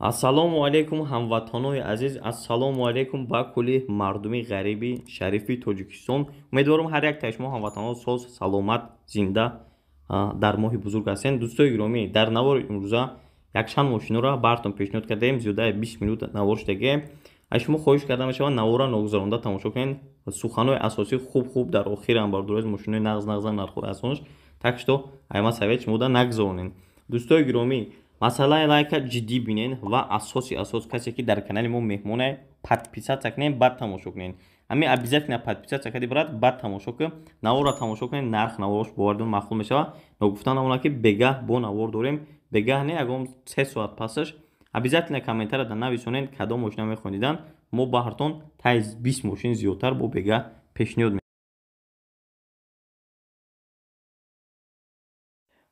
Ассалому алайкум, ҳамватанони азиз, ассалому алайкум ба кулли мардуми ғариби шарифи Тоҷикистон. Умедворам ҳар яктаи шумо ҳамватанон соз, саломат, зинда дар моҳи бузург ҳастед. Дӯстои гиромӣ, дар навори имрӯза якчанд мошиноро бартон пешниҳод кардаем, зиёдаи 20 минут навор шудагием. Аз шумо хоҳиш карда мешавад навора ногузаронда тамошо кунед. Суханҳои асосӣ хуб-хуб дар охирам бардоред, мошинои нағз нағза нархҳои арзонаш. Так что айма совет шумода нагузаронед. Дӯстои гиромӣ, масъалаи лайка ҷиддӣ бинен ва асоси асос касе ки дар канали мо меҳмоне, подписаться кунед, баъд тамошо кунед. Ҳамин обязательно подписаться кади брат, баъд тамошо кун, наворро тамошо кунед, нарх наворош бовардон маъқул мешавад. Ногуфта намонад ки бегаҳ бо навор дорем, бегаҳ не, ягон 3 соат пасаш. Обязательно комментария да нависонед кадом мошина мехоҳед дидан, мо баҳртон таи 20 мошин зиёдтар бо бегаҳ пешниҳод.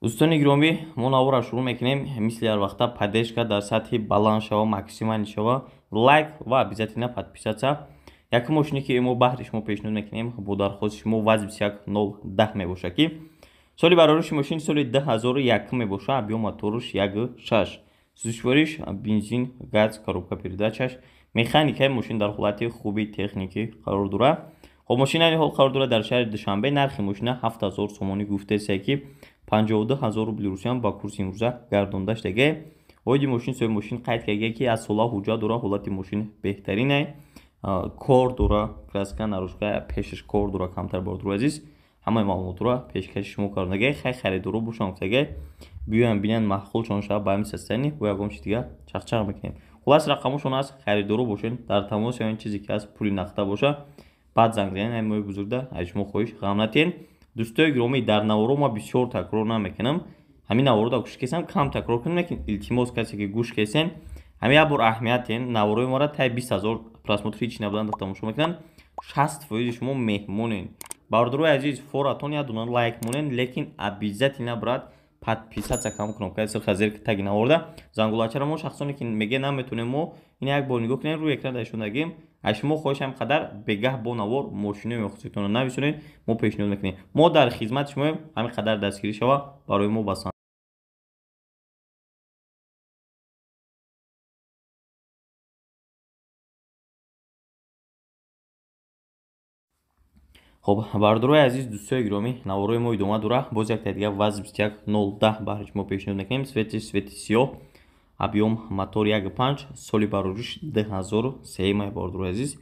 Дӯстони гиромӣ, мо наворро шурӯъ мекунем. Мисли ҳар вақта поддержка дар сатҳи баланд шава, максималӣ шава, лайк ва обязательно подписаться. Якум мошине ки мо баҳри шумо пешниҳод мекунем бо дархости шумо ВАЗ 2110 мебошад, ки соли барориши мошин соли 2001 мебошад, объём моторш 1.6, сӯзишвориш бензин, газ, коробка передачаш механикаи мошин дар ҳолати хуби техникӣ қарор дорад. Хоб, мошин айни ҳол қарор дорад дар шаҳри Душанбе. Нархи мошина 7000 сомонӣ гуфтаест, ки 52 000 рубли русиям ба курси имрӯза гардонда шудагӣ. Оиди мошин соҳиби мошин қайд кардагӣ, ки аз сола ҳуҷҷат дора, ҳолати мошин беҳтаринае, кор дора, краска, наружка, пешаш кор дора камтар. Бародари азиз, ҳамаи маълумотро пешкаши шумо кардагӣ. Хай, харидоро бошанд гуфтагӣ, биёянд бинанд, маъқулшон шавад, ба ҳамин состояние бо ягон чиз дига чақчақ мекунем. Хулас, рақамошон аст, харидоро бошед, дар тамос ё ин чизе ки аст пули нақда боша, баъд занг занед. Ай моҳи бузургда аз шумо хоҳиш, ғам натиҳед. Дӯстои гиромӣ, дар наворо ма бисёр такрор намекунам, ҳамин наворо да гӯш кесам кам такрор кунам, лекин илтимос, касе ки гӯш кесен, ҳамин як бор аҳамият диҳен. Наворои мора таи 20 000 просмотр ҳеч набуданд, тамошо мекунанд, 60% шумо меҳмонен. Бародарои азиз, форатон як дуна лайк монен, лекин обязательно, брат, подписаться кам кнопкаи сирха зер таги наворда зангулачаро. Мо шахсоне ки меге наметонем, мо ин як бор нигоҳ кунем, рӯи экран дашондагим. Аз шумо хоҳиш ҳам қадар бегаҳ бо навор мошинои мехоситонро нависонед, мо пешниҳод мекунем. Мо дар хизмати шумоем, ҳамин қадар дастгирӣ шава барои мо басанд. Хоб, бародарои азиз, дӯстои гиромӣ, наворои мо идома дорад. Боз якта дига ВАЗ 2110 баҳри шумо пешниҳод мекунем. Цвети цвети сиёҳ, объём мотор 1.5, соли барориш 2003 май, бародарои азиз.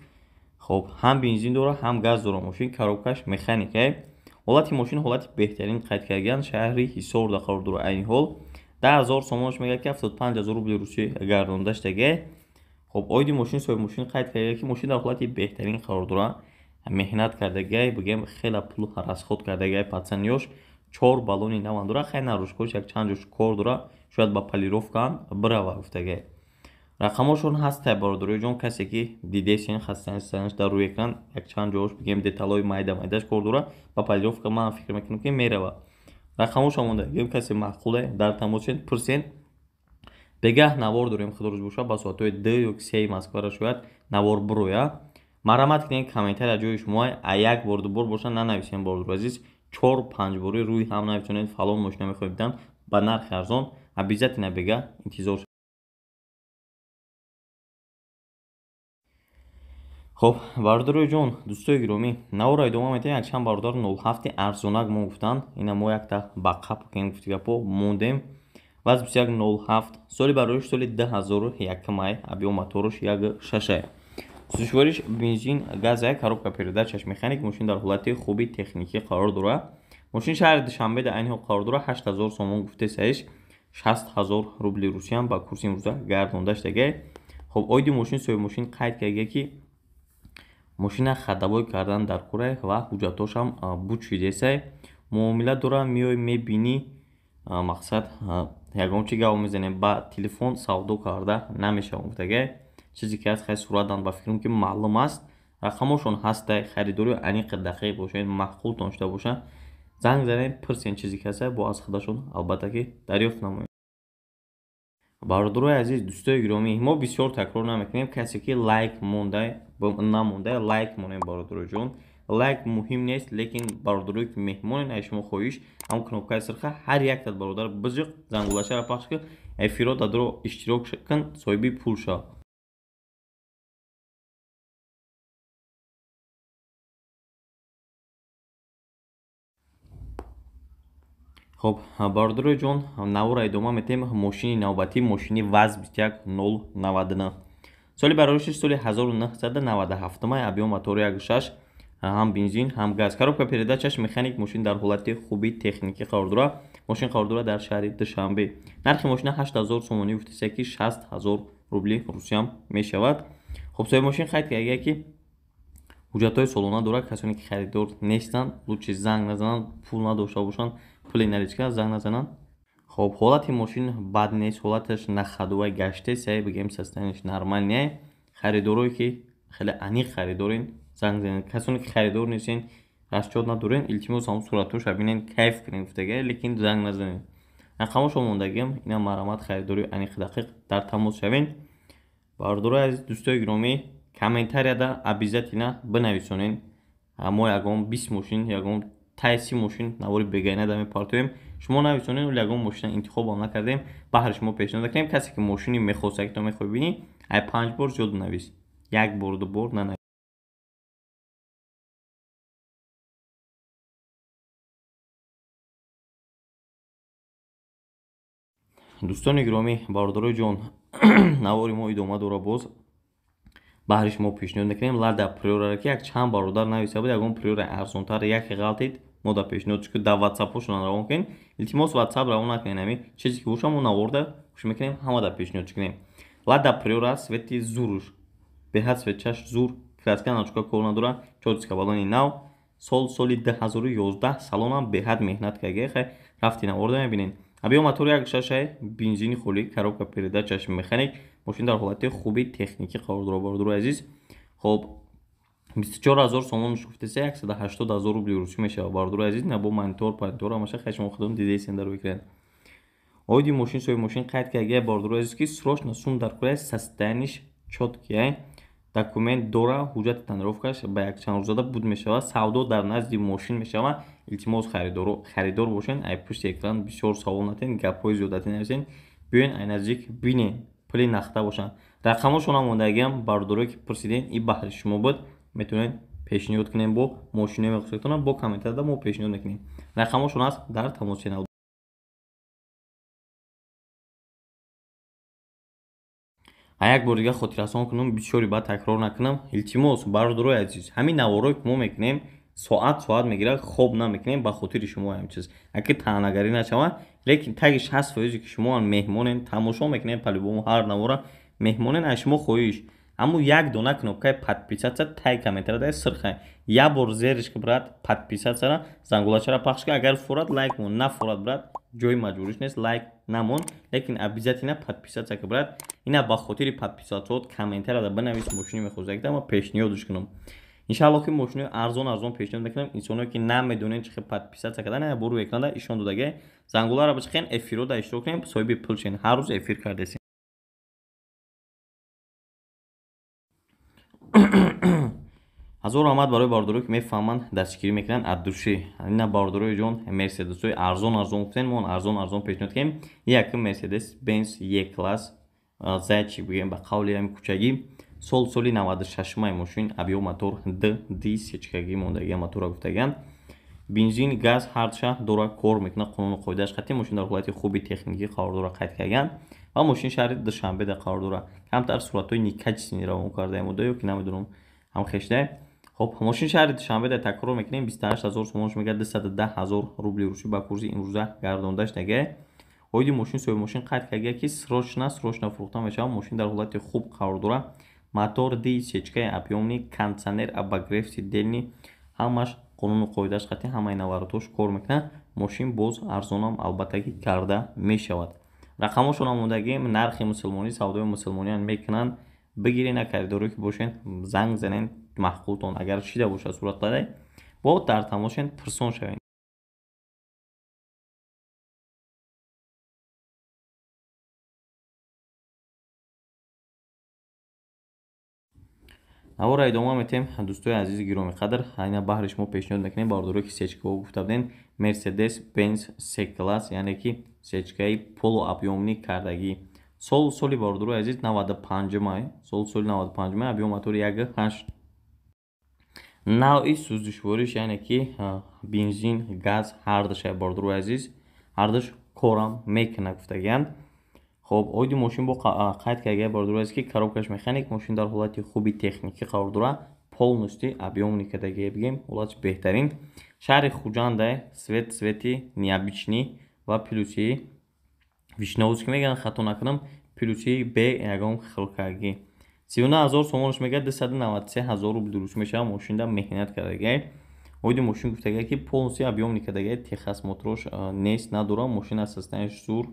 Хоб, ҳам бензин дора, ҳам газ дора мошин, коробкаш механикае. Ҳолати мошин ҳолати беҳтарин қайд кардагианд, шаҳри Ҳисорда қарор дорад айни ҳол. 10 000 сомонаш мегӯяд, ки 75 000 рубли русӣ гардонда шудагиа. Хоб, оиди мошин соҳиби мошин қайд кардагиа, ки мошин дар ҳолати беҳтарин қарор дорад, меҳнат кардагиай, бигем, хеле пул расход кардагиай пацаниёш. Чор баллони наван дора, хай, наружкош якчанд ҷош кор дора, шояд ба полировкаам бирава гуфтагиай. Рақамошон ҳастай, бародарои ҷон, касе ки дидесин, хастааш дар рӯи экран, якчанд ҷош, бигем, деталҳои майда майдаш кор дора, ба полировка ман фикр мекунам ки мерава. Рақамошон монда, гем, касе маъқуле, дар тамос шед, пурсен. Бегаҳ навор дорем, худо рӯз боша, ба соатҳои 2 ё 3 Москвара шояд навор бироя. Марҳамат кунед, комментария ҷои шумо, а як бор дубор боша нанависем, бародари азиз, чор панҷ бори рӯи ҳам нависонед, фалон мошина мехоҳем дидан ба нархи арзон. Обязательно бегаҳ интизор. Хоб, бародарои ҷон, дӯстои гиромӣ, наворро идома медиҳем. Якчанд бародар 07 арзонак мо гуфтанд, ина мо якта ба қап кем гуфти гапо мондем. ВАЗ 2107, соли барориш соли 2001 май, объём моторш 1.6, сӯзишвориш бензин, газа, коробка передачаш механик. Мошин дар ҳолати хуби техникӣ қарор дорад. Мошин шаҳри Душанбе дар айни ҳол қарор дорад. 8000 сомон гуфтесаиш, 60 000 рубли русиям ба курси имрӯза гардонда шудагиа. Хоб, оиди мошин соҳиби мошин қайд кардагиа, ки мошина ходовой кардан дар курай ва ҳуҷҷатҳошам буд шудесай. Муомила дора, меои мебинӣ, мақсад, ягон чи гап мезанем, ба телефон савдо карда намешавад гуфтагиа. Чизе ки ҳаст, хай, суратан ба фикрам ки маълум аст. Рақамошон ҳастай, харидори аниқи дақиқ бошед, маъқултон шуда бошад, занг занед, пурсен, чизе ки ҳаста бо аз худашон албатта ки дарёфт намоед. Бародарои азиз, дӯстои гиромӣ, мо бисёр такрор намекунем. Касе ки лайк монда намонда, лайк монем, бародарои ҷон. Лайк муҳим нест, лекин бародарое ки меҳмонен, ай шумо хоҳиш, ҳам кнопкаи сирха ҳар якта бародар бижиқ, зангулашаро пахш кун, эфиро дадро иштирок кун, соҳиби пул шав. Хоб, бародарои ҷон, навора идома метем. Мошини навбатӣ мошини ВАЗ 21099. Соли бароришиш соли 1997, объём мотори 1.6, ҳам бензин, ҳам газ. Коробка передачаш механик, мошин дар ҳолати хуби техникӣ қарор дорад. Мошин қарор дорад дар шаҳри Душанбе. Нархи мошина 8000 сомонӣ гуфтеса, ки 60000 рубли русиям мешавад. Хоб, соҳиби мошин қайд карда, ки ҳуҷҷатҳои солона дорад. Касоне ки харидор нестанд, лучше занг назананд, пул надошта бошанд, пули наличка занг назананд. Хоб, ҳолати мошин бад нест, ҳолаташ на ходовой гаштеса, бигем, состояниеш нормальный. Харидорое ки хеле аниқ харидорен, занг занед. Касоне ки харидор нестен, расчёт надорен, илтимос, ҳамон суратҳоша бинен, кайф кунед гуфтага, лекин занг назанед. Рақамошо мондагиам, ина марҳамат, харидори аниқ дақиқ дар тамос шавен. Бародарои азиз, дӯстои гиромӣ, комментарияда обязательно бинависонен. Мо ягон 20 мошин, ягон тай 30 мошин навори бегайнада мепартоем. Шумо нависонен, вале ягон мошина интихобам накардем, баҳри шумо пешниҳод накардем. Касе ки мошини мехоста, ки то мехоҳӣ бинӣ, ай панҷ бор зиёд навис, як бор, ду бор нанавис. Дӯстони гиромӣ, бародарои ҷон, навори мо идома дорад. Боз баҳри шумо пешниҳод мекунем Лада Приорара, ки як чанд бародар нависа буд, ягон Приора арзонтар яке ғалтид, мо да пешниҳод ки дар ватсапҳошон равон кунем. Илтимос, ватсап равон накунем, ами чизе ки боша, мо наворда хуш мекунем, ҳама да пешниҳод кунем. Лада Приора, цвети зуруш, беҳад цветчаш зур, краска начука кор надора, чётка, балони нав, сол соли 2011, салонам беҳад меҳнат карда. Хай, рафти наворда мебинем. Объём мотор 1.6, бензини холӣ, коробка передачаш механик, мошин дар ҳолати хуби техникӣ қарор дорад, бародарои азиз. Хоб, 24000 сомон гуфтеса, 180000 рубли русӣ мешавад, бародарои азиз. На бо монитор панитор ҳамаша, хай, шумо худатон дидесен дар экран. Оиди мошин соҳиби мошин қайд карда, бародарои азиз, ки срочно сум дар кора, состояниеш чёткий, документ дора, ҳуҷҷати тонировкаш ба якчанд рӯзада буд мешавад, савдо дар назди мошин мешавад. Илтимос, харидор бошен, ай пушти экран бисёр савол натен, гапҳои зиёдатӣ нависен, биёен, ай наздик бинен, пули нақда бошанд. Рақамошонам мондагиам, бародарое ки пурсиден, и баҳри шумо буд. Метавонед пешниҳод кунем бо мошинои мехостагитона, бо комментарда мо пешниҳод мекунем. Рақамошон аст, дар тамос шавед. А як бор дига хотиррасон кунам, бисёри баъд такрор накунам. Илтимос, бародарои азиз, ҳамин наворое ки мо мекунем, соат соат мегирад, хоб намекунем ба хотири шумо. Ҳамин чиз аки таънагарӣ нашавад, лекин таги 60 фоизе ки шумо меҳмонен, тамошо мекунем по-любому ҳар навора, меҳмонен, аз шумо хоҳиш, аммо як дона кнопкаи подписаться тай комментария сирхай, як бор зериш ки, брат, подписатьсяра, зангулачара пахш ки. Агар фурад, лайк мон, нафурад, брат, ҷои маҷбуриш нест, лайк намон, лекин обязательно подписаться ки, брат. Ина ба хотири подписатьсяот комментарияда бинавис, мошини мехоҳед, ма пешниҳодш кунам. Иншаалло, ки мошинои арзон арзон пешниҳод мекунам. Инсоное ки намедонед чӣ хел подписаться кардан, буру экранда ишон додаге, зангуларо бичиқен, эфиро да иштирок кунем, соҳиби пул шен. Ҳар рӯз эфир кардесем. Ҳазор раҳмат барои бародарое ки мефаҳманд, дастгирӣ мекунанд аз души. Ина, бародарои ҷон, мерседесҳои арзон арзон гуфтем, мо арзон арзон пешниҳод кардем. Якм Мерседес Бенз Е класс, зайчик бигем, ба қавли ҳами кӯчагӣ, сол соли 96-май мошин, объём мотор д дисечкагӣ мондагия, мотора гуфтагианд, бензин, газ ҳардша дора, кор мекунад, қонуну қоидааш қатъи. Мошин дар ҳолати хуби техникӣ қарор дора, қайд кардагианд, ва мошин шаҳри Душанбеда қарор дорад. Камтар суратҳои некачественный равон кардаем ё ки намедонам, ҳам хешда. Хоб, мошин шаҳри Душанбеда, такрор мекунем, 28 000 сомонш мегӯяд, 210 000 рубли русӣ ба курси имрӯза гардонда шудагия. Оиди мошин соҳиби мошин қайд кардагия, ки срочно срочно фурӯхта мешавад. Мошин дар ҳолати хуб қарор дорад, мотор ди сечкаи объёмный, кондитсионер, обогрев сидений, ҳамаш қонуну қоидааш қатъи, ҳамаи наворотош кор мекунад. Мошин боз арзонам албатта ки карда мешавад. Рақамошон омодагим, нархи мусулмонӣ, савдои мусулмониан мекунанд. Бигирен, харидоре ки бошен, занг занен, маъқултон агар шида бошад, суратқадай бо дар тамошен, пурсон шавем. Навора идома метем, дӯстои азизи гиромӣ қадр. Айна баҳри шумо пешниҳод мекунем, бародарое ки сечкаҳо гуфта будем, Мерседес Бенз С класс, яъне ки сечкаи полуобъёмный кардагӣ. Соли, бародарои азиз, 95 май, соли 95 май, объём мотори 1,8, навъи сӯзишвориш, яъне ки бензин, газ ҳардуша, бародарои азиз, ҳардуш корам мекунад, гуфтагиянд. Хоб, оиди мошин бо қайд карда, бародарои азиз, ки коробкаш механик, мошин дар ҳолати хуби техникӣ қарор дорад, полностью объёмный кардагие, бигем, ҳолати беҳтарин. Шаҳри Хуҷанда, цвет, цвети необычный ва плюси вишнёвый мегӯянд, хато накунам, плюси б ягон хилкагӣ. 39 000 сомонаш мегӯяд, 293 000 рубл дуруст мешавад. Мошинда меҳнат кардагиай. Оиди мошин гуфтагиай, ки полностью объёмный кардагиай, техосмотрош нест, надорад. Мошин аз состоянияш зур,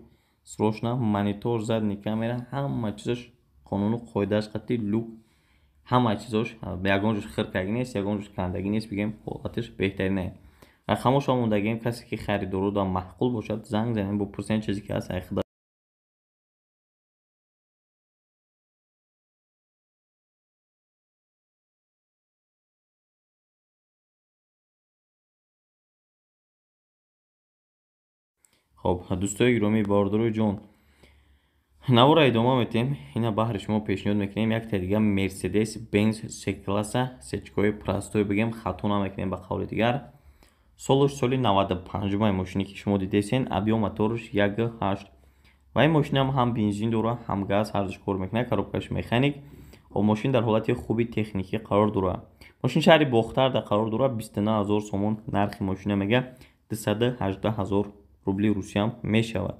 срочно монитор, задний камера, ҳама чизаш қонуну қоидааш қатъи, люк, ҳама чизош, ягон ҷош хиркагӣ нест, ягон ҷош кандагӣ нест, бигем, ҳолаташ беҳтаринае. Рақамошо мондагием, касе ки харидору маъқул бошад, занг занем, бипурсем чизе ки ҳаст айхуда. Хоб, дӯстои гиромӣ, бародарои ҷон, навора идома метем. Ина баҳри шумо пешниҳод мекунем якта дига Мерседес Бенз С класса, сечкои простой, бигем, хато намекунем ба қавли дигар. Солаш соли 95-май, мошине ки шумо дидесен, объём моторш 1,8 ва ин мошинам ҳам бензин дорад, ҳам газ, ҳардуш кор мекунад, коробкаш механик. Хоб, мошин дар ҳолати хуби техникӣ қарор дорад. Мошин шаҳри Бохтарда қарор дорад, 29 000 сомон нархи мошина мега, 218 000 рубли русиям мешавад.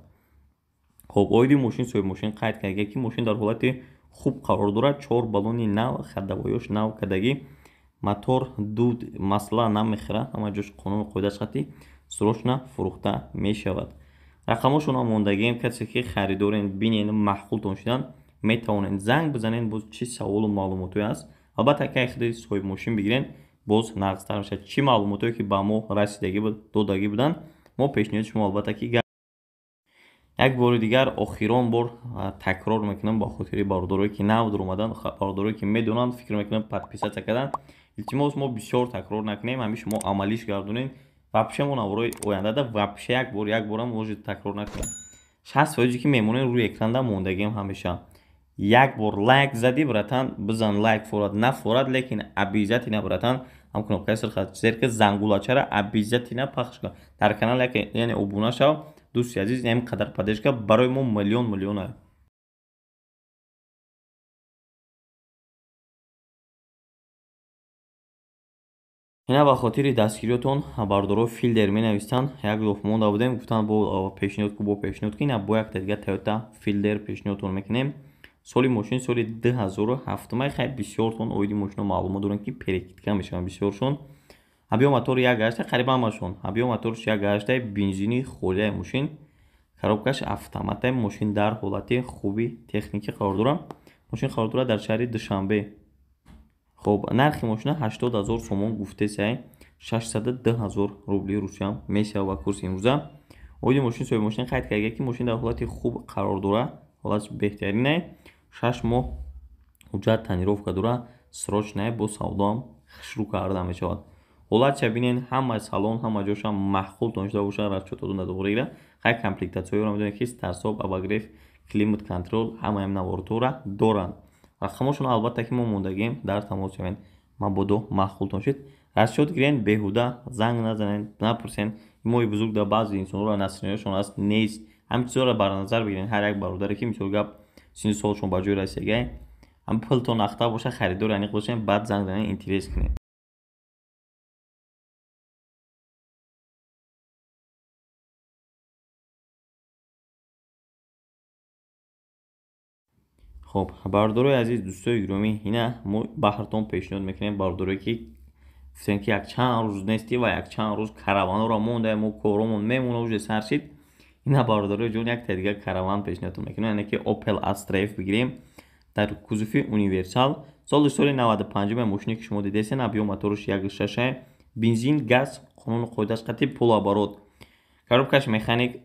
Хоб, оиди мошин соҳиби мошин қайд карда, ки мошин дар ҳолати хуб қарор дорад, чор баллони нав, ходовойош нав кардагӣ, мотор дуд масла намехӯрад, ҳама ҷош қонуну қоидааш қатъи, срочно фурӯхта мешавад. Рақамошонро мондагием, касе ки харидорен, бинен, маъқултон шудан, метавонед занг бизанед, боз чӣ саволу маълумотое ҳаст. Албатта, кай худи соҳиби мошин бигирен, боз нағзтар мешавад. Чӣ маълумотое ки ба мо расидагӣ додагӣ буданд, мо пешниҳоди шумо албатта ки як бори дигар, охирон бор такрор мекунам, ба хотири бародарое ки нав дуромадан, бародарое ки медонанд, фикр мекунам, подписаться кардан. Илтимос, мо бисёр такрор накунем, ҳамин шумо амалиш гардонед. Вообще мо наворои ояндада вообще як бор, як борам может такрор накунем. 60 фоизе ки мемонем, рӯи экранда мондагиам ҳамеша. Як бор лайк задӣ, братан, бизан лайк, форад нафорад, лекин обязательно, братан, ҳам кнопкаи сирха зер ки, зангулачара обязательно пахш кун, дар канал яъне обуна шав. Дӯсти азиз, ин қадар поддержка барои мо миллион миллиона. Ина ба хотири дастгириётон, бародаро, Филдер менависанд, як доф монда будем, гуфтанд, бо пешниҳод ку, бо пешниҳод ку. Ина бо якта дига Тойота Филдер пешниҳодтон мекунем. Соли мошин соли 2007. Хай, бисёртон оиди мошино маълумот доранд, ки перекидка мешаванд бисёршон. Объём мотори 1,8, қариба ҳамашон объём моторш 1,8, бензини холияи мошин, коробкаш автоматай. Мошин дар ҳолати хуби техникӣ қарор дорад. Мошин қарор дорад дар шаҳри Душанбе. Хоб, нархи мошина 80 000 сомон гуфтесай, 602 000 рубли русиям мешавад ба курси имрӯза. Оиди мошин соҳиби мошин қайд карда, ки мошин дар ҳолати хуб қарор дорад, ҳолати беҳтаринае, 6 моҳ ҳуҷҷат тонировка дорад, срочное, бо савдоам шурӯъ карда мешавад. Ҳолатша бинен, ҳама салон, ҳама ҷошам маъқултон шуда бошад, расчётотон дар доғра гира. Хай, комплектатсияҳоро медонед, ки старт-стоп, обогрев, климат контроль, ҳамаам наворотора доранд. Рақамошонро албатта ки мо мондагием, дар тамос шавед. Мабодо маъқултон шуд, расчёт гирен, беҳуда занг назанед, напурсен. Моҳи бузург дар баъзе инсонҳоро настроениашон аст, нест. Ҳамин чизҳоро бар назар бигирен. Ҳар як бародаре ки, мисол гап, синну солшон ба ҷой расидагай, ҳам пултон нақта боша, харидори аниқ бошед, баъд занг занед, интерес кунед. Хоб, бародарои азиз, дӯстои гиромӣ, ина мо баҳртон пешниҳод мекунем, бародарое ки гуфтем, ки якчанд рӯз нестӣ ва якчанд рӯз караванҳоро мондаем, мо коромон мемона, уже сар шид. Ина, бародарои ҷон, якта дигар караван пешниҳодтон мекунем, яъне ки Opel Astra F бигирем, дар кузови универсал, соли 95, мошине ки шумо дидесен, объём моторш 1,6, бензин, газ, қонуну қоидааш қатъи, полуоборот, коробкаш механик.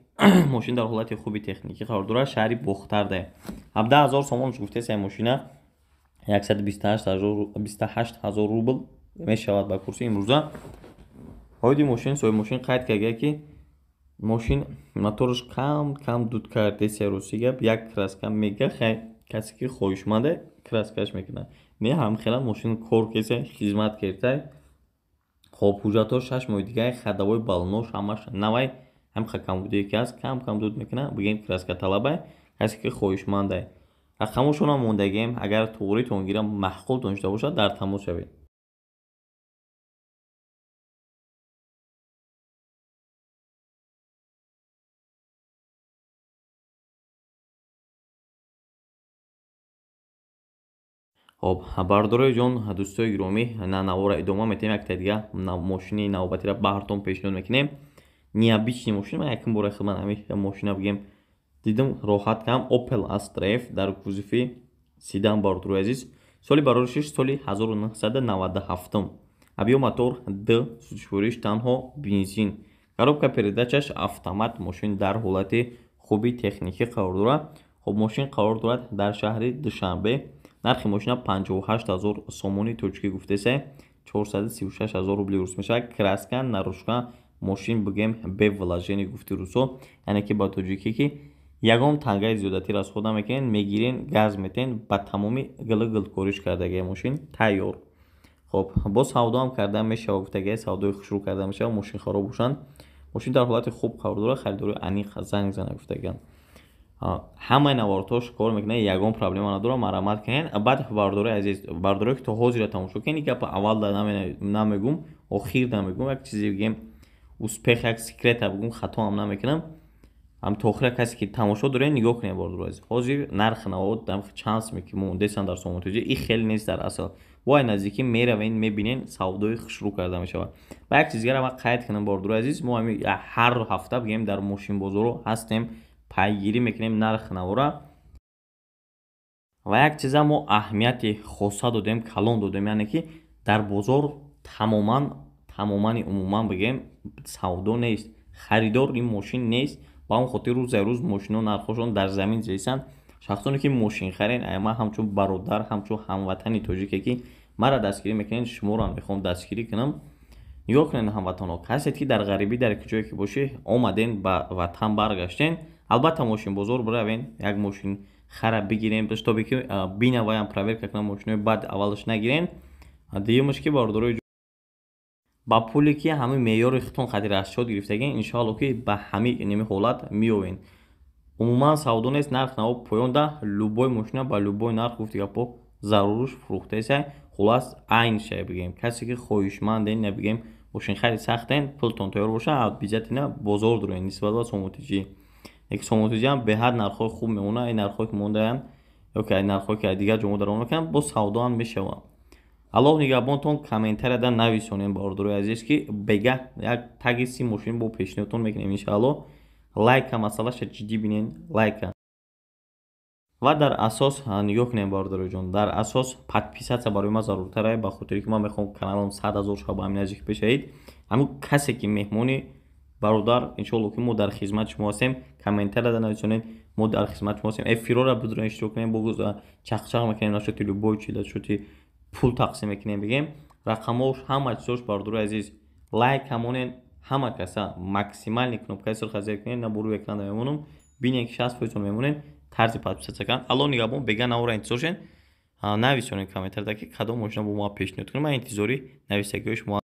Мошин дар ҳолати хуби техникӣ қарор дорад, шаҳри Бохтарда. 17 000 сомон гуфтесай мошина. 128 ҳазор рубл мешавад ба курси имрӯза. Оиди мошин соҳиби мошин қайд карда, ки мошин мотораш кам кам дуд кардеся. Рости гап, як краска мега. Хай, касе ки хоҳишманде, краскаш мекунад. Не, ҳамхела мошин кор кеса, хизмат кертай. Хоб, ҳуҷҷатҳо 6 моҳи дигаи, ходовой, баллонош ҳамаш навай. Ҳамха камбудие ки ҳаст, кам кам дуд мекунад, бигем, краска талабай. Касе ки хоҳишмандай, рақамошонам мондагием. Агар туғритон гирам, маъқултон шуда бошад, дар тамос шавед. Хоб, бардорои ҷон, дӯстои гиромӣ, на навора идома метиҳем. Якта дига мошини навбатиро баҳртон пешниҳод мекунем. Необычный мошин. Ман якум бора хидмат ҳами мошина, бигем, дидам, роҳат кам. Opel Astra F дар кузови седан, бардорои азиз. Соли бароришиш соли 1997. Объём мотор д, сӯзишвориш танҳо бензин, коробка передачаш автомат. Мошин дар ҳолати хуби техникӣ қарор дорад. Хоб, мошин қарор дорад дар шаҳри Душанбе. Нархи мошина 58 ҳазор сомони тоҷикӣ гуфтесе, 436 ҳазор рубли рус мешавад. Краска наружка мошин, бигем, без вложений гуфти русо, яъне ки ба тоҷикӣ ки ягон тангаи зиёдатӣ расход намекунед, мегирен, газ метен, ба тамоми гилы гилкориш кардагия, мошин тайёр. Хоб, бо савдоам карда мешава гуфтагия, савдои хушрӯ карда мешава. Мошин хароб бошанд, мошин дар ҳолати хуб қарор дорад, харидори аниқ занг зана гуфтагиям. Ҳамаи навортош кор мекунад, ягон проблема надорам, марҳамат кунед. Баъд, бардорои азиз, бардорое ки то ҳозира тамошо кунед, гапа аввал да намегум, охир да мегум. Як чизе бигем, успех, як секрета бигум, хатоам намекунам. Ҳам то охира касе ки тамошо доред, нигоҳ кунед, бардорои азиз. Ҳозир нархи навод чанд суме ки мондесан дар сомонтоҷи, и хеле нест дар асл. Бо ай наздикӣ меравен, мебинен, савдои хушрӯ карда мешавад. Ва як чиз дигара ман қайд кунам, бардорои азиз: мо ҳами ҳар ҳафта, бигем, дар мошинбозоро ҳастем, пайгирӣ мекунем нархи навора. Ва як чиза мо аҳамияти хоса додем, калон додем, яъне ки дар бозор тамоман, тамомани умуман, бигем, савдо нест, харидор ин мошин нест. Ба он хотир рӯз за рӯз мошино нархҳошон дар замин зесанд. Шахсоне ки мошин харен, ман ҳамчун бародар, ҳамчун ҳамватани тоҷике ки маро дастгирӣ мекунед, шуморо мехоҳам дастгирӣ кунам. Нигоҳ кунед, ҳамватанҳо, касе ки дар ғарибӣ, дар ҷое ки бошӣ, омаден, ба ватан баргаштен, албатта мошинбозор биравен, як мошин хара бигирем, чтобы ки бинаваям, проверка кунам мошинои, баъд аввалаш нагирен. Дуюмаш ки, бардорои, ба пуле ки ҳамин меъёри худтон қадри расчёт гирифтагин, иншоалло ки ба ҳамин ними ҳолат меёвен. Умуман савдо нест, нарх наво поён да, любой мошина ба любой нарх, гуфти гапо, заруруш фурӯхтаеса. Хулас, айн шай, бигем, касе ки хоҳишманден, набигем, мошинхари сахтен, пултон тайёр боша, обязательно бозор дуроен нисбат ба сомонтиҷӣ. Яки сомонтиҷиам беҳад нархҳои хуб мемонад. Ин нархҳое ки мондаянд ё ки нархҳое ки дигар ҷо даромад мекунанд, боз савдоам мешавад. Аллоҳ нигаҳбонтон. Комментарияда нависонем, бародарои азиз, ки бегаҳ як таги си мошин бо пешниҳодтон мекунем, иншаалло. Лайка масъалаша ҷиддӣ бинен, лайка. Ва дар асос нигоҳ кунем, бародароҷон, дар асос подписаться барои ман заруртарае, ба хотире ки ман мехоҳам каналам 100 000 шава, ба ҳамин наздик бешавед. Ҳамин касе ки меҳмони бародар, иншоалло ки мо дар хизмати шумо ҳастем. Комментарияда нависонед, мо дар хизмати шумо ҳастем. Эфирора бидурен, иштирок кунем, бо чақчақ мекунем, насчёти любой чи, насчёти пул тақсим мекунем, бигем, рақамҳош, ҳама чизош. Бародарои азиз, лайк ҳамонен, ҳама каса максимальный кнопкаи сурха зер кунед, на бурӯи экрана мемонам, бинед ки 60 фоизон мемонед, тарзи подписаться кардан. Алло нигаҳбон. Бега навора интизор шед, нависонед комментарияда, ки кадом мошина бо мо пешниҳод кунем. Ман интизори нависагиҳои шумо.